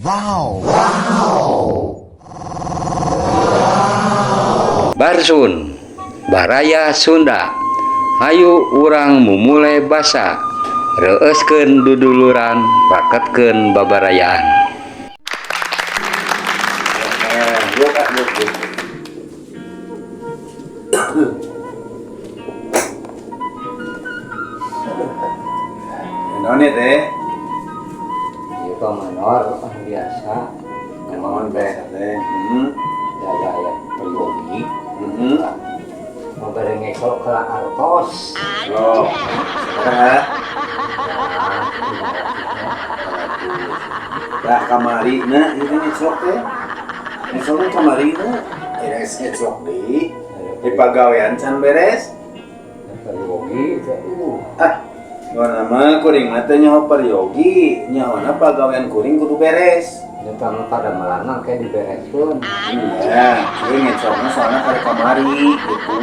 Wow. Barsun, Baraya Sunda. Hayu urang mumule basa. Reueuskeun duduluran, raketkeun babarayaan. Yuk, ah, yuk, yuk. Naon ieu teh? Ieu mah manor biasa. Naon biasa teh? Jaga aya peryogi. Mau bade ngekol ke artos. Oh. Sabaraha? Lah kamari na ieu teh ngeclok teh. Ngeclokna kamari na. Beres ngeclok deui. Di pagawean can beres. Peryogi teh. Ah, nyaho mah kuring mah teh nyaho peryogi, nyahona pagawean kuring kudu beres. Nya mah pada melanang kayak dibereskeun. Iya, kuring ngeclokna soalna kali kamari gitu.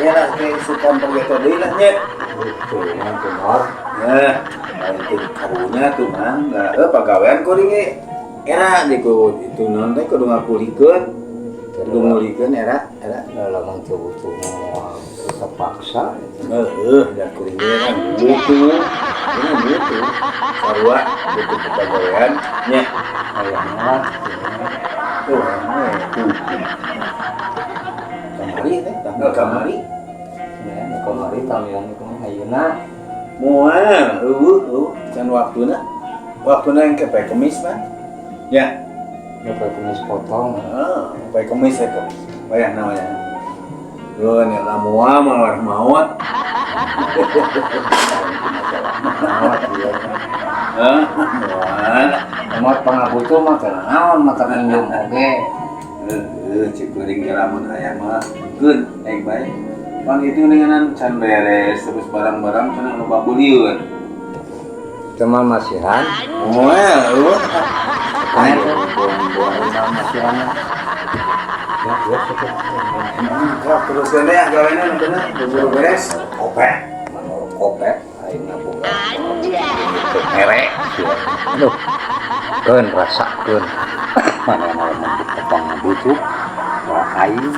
Ya lah kayak sukan pergeto deui lah nya. Gitu, yang tenor. Nah, lain teh karunya tuh mang. Nah, pagawean kuring ge era di ku itu naon teh kudu ngapulikeun. Kudu ngulikeun era era. Lamun teu butuh mah terpaksa. Heeh, da kuring ge kan butuh. Ini butuh. Sarua butuh pagawean nya. Hayang lah. Tuh, tuh. Kamari teh, tanggal kamari. Nah, kamari tamian kumaha ayeuna? Moal, eueuh, eueuh, can waktuna. Waktuna yang ke poe Kemis mah. Ya, Ya poe Kemis potong. heeh, poe Kemis ya Kemis. Wayahna wayahna. Lu nya lah moal mah war maot. Maot ieu. Heh, moal. Maot pangabutuh mah teu naon mah teu minjem oge. Heeh, cik kuring ge lamun aya mah keun naik bae. Pan itu dengan can beres terus barang-barang cenah loba beulieun. Cuma masihan. Moal, eueuh. Ayo, buang-buang masihan. Ya, ya, cukup. Kerap terus deh ya gawena nu bener, buru beres. Kopek, manor kopek, aing boga. Mere. Aduh. Keun rasakeun. Mana lamun dipotong butuh. Wah aing.